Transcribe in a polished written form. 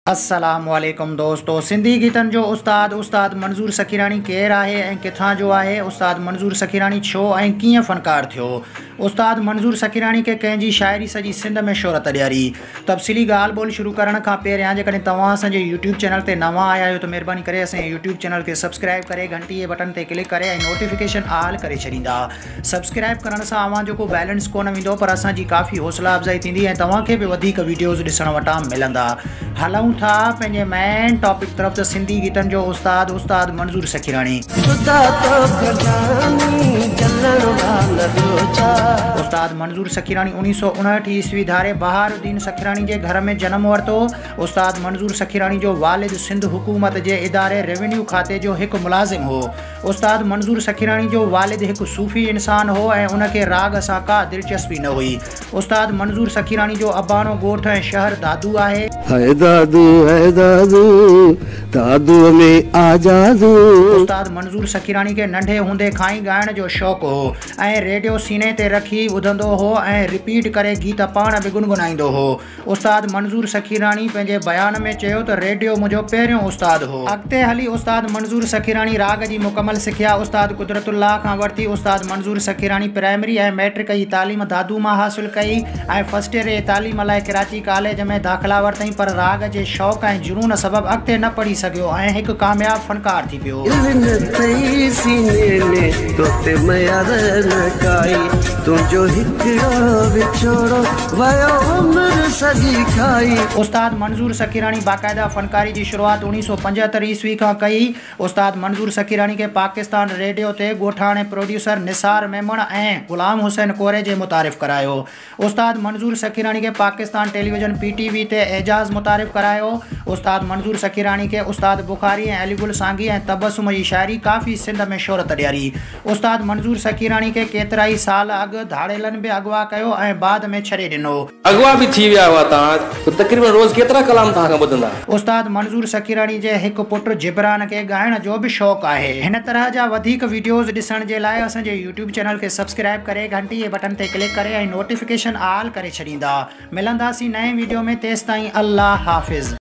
السلام عليڪم دوستو سنڌي گيتن جو استاد استاد منظور سخيراڻي ڪير آهي ۽ ڪٿان جو آهي استاد منظور سخيراڻي ڇو ۽ ڪيئن فنڪار ٿيو استاد منظور سخيراڻي کي ڪنهن جي شاعري سڄي سنڌ ۾ شهرت ڏياري تفصيلي ڳالهه ٻولهه شروع ڪرڻ کان پهريان جيڪڏهن توهان اسان جي يوٽيوب چينل تي نوان آيا آهيو ته مهرباني ڪري اسان جي يوٽيوب چينل کي سبسڪرائب ڪري گهنٽي جي بٽن تي ڪلڪ ڪري ۽ نوٽيفڪيشن آل ڪري ڇڏيندا سبسڪرائب ڪرڻ سان اوهان جو ڪو بيلنس ڪونه ويندو پر اسان جي ڪافي حوصلا افزائي ٿيندي ۽ توهان کي به وڌيڪ ويڊيوز ڏسڻ وٽان ملندا. هلون ٿا پنهنجي مين ٽاپڪ طرف ته سنڌي گيتن جو استاد استاد منظور سخيراڻي. جدا توکان جاني جلڻ وال ٻيو ڇا. استاد منظور سخيراڻي 1959 عيسوي ڌاري بهار الدين سخيراڻي جي گهر ۾ جنم ورتو. استاد منظور سخيراڻي جو والد سنڌ حڪومت جي اداري ريونيو کاتي جو هڪ ملازم هو. استاد منظور سخيراڻي جو والد هڪ صوفي انسان هو ۽ ان کي راڳ سان ڪا دلچسپي نه هئي. استاد منظور سخيراڻي جو اباڻو ڳوٺ ۽ شهر دادو آهي. هاء دادو هاء دادو، دادوء ۾ آ جادو. استاد منظور سخيراڻي کي ننڍي هوندي کان ئي ڳائڻ جو شوق هو ۽ ريڊيو سيني تي رکي ٻڌندو هو ۽ رپيٽ ڪري گيت پاڻ به گنگنائيندو هو. استاد منظور سخيراڻي پنهنجي بيان ۾ چيو ته ريڊيو منهنجو پهريون استاد هو. اڳتي هلي استاد منظور سخيراڻي راڳ جي مڪمل سکيا استاد قدرت الله کان ورتي. استاد منظور سخيراڻي پرائمري ۽ مئٽرڪ جي تعليم دادو مان حاصل ڪئي ۽ فرسٽ ايئر جي تعليم لاء ڪراچي ڪاليج ۾ داخلا ورتائين پر راڳ جي شوق ۽ جنون سبب اڳتي نه پڙهي سگهيو ۽ هڪ ڪامياب فنڪار ٿي پيو. دل نه ٿئي سيني ۾ توتي ميار نه ڪائي تنهنجو هڪڙو وڇوڙو ويو عمر سڄي کائي. استاد منظور سخيراڻي باقاعده فنڪاري جي شروعات 1975 عيسوي کان ڪئي. استاد منظور سخيراڻي کي پاڪستان ريڊيو تي ڳوٺاڻي پروڊيوسر نثار ميمڻ ۽ غلام حسين ڪوريجي متعارف ڪرايو. استاد منظور سخيراڻي کي پاڪستان ٽيليويزن پي ٽي وي تي اعجاز متعارف ڪرايو. استاد منظور سخيراڻي کي استاد بخاري ۽ علي گل سانگي ۽ تبسم جي شاعري ڪافي سنڌ ۾ شهرت ڏياري. استاد منظور سخيراڻي کي ڪيترائي سال اڳ ڌاڙيلن به اغوا ڪيو ۽ بعد ۾ ڇڏي ڏنو. اغوا به ٿي ويا هئا توهان ته تقريبن روز ڪيترا ڪلام توهان کان ٻڌندا. استاد منظور سخيراڻي جي هڪ پٽ جبران کي ڳائڻ جو به شوق آهي. هن طرح جا وڌيڪ ويڊيوز ڏسڻ جي لاء اسان جي يوٽيوب چينل کي سبسڪرائب ڪري گهنٽي جي بٽن تي ڪلڪ ڪري ۽ نوٽيفڪيشن آل ڪري ڇڏيندا. ملنداسين نئين ويڊيو ۾ تيستائين الله حافظ.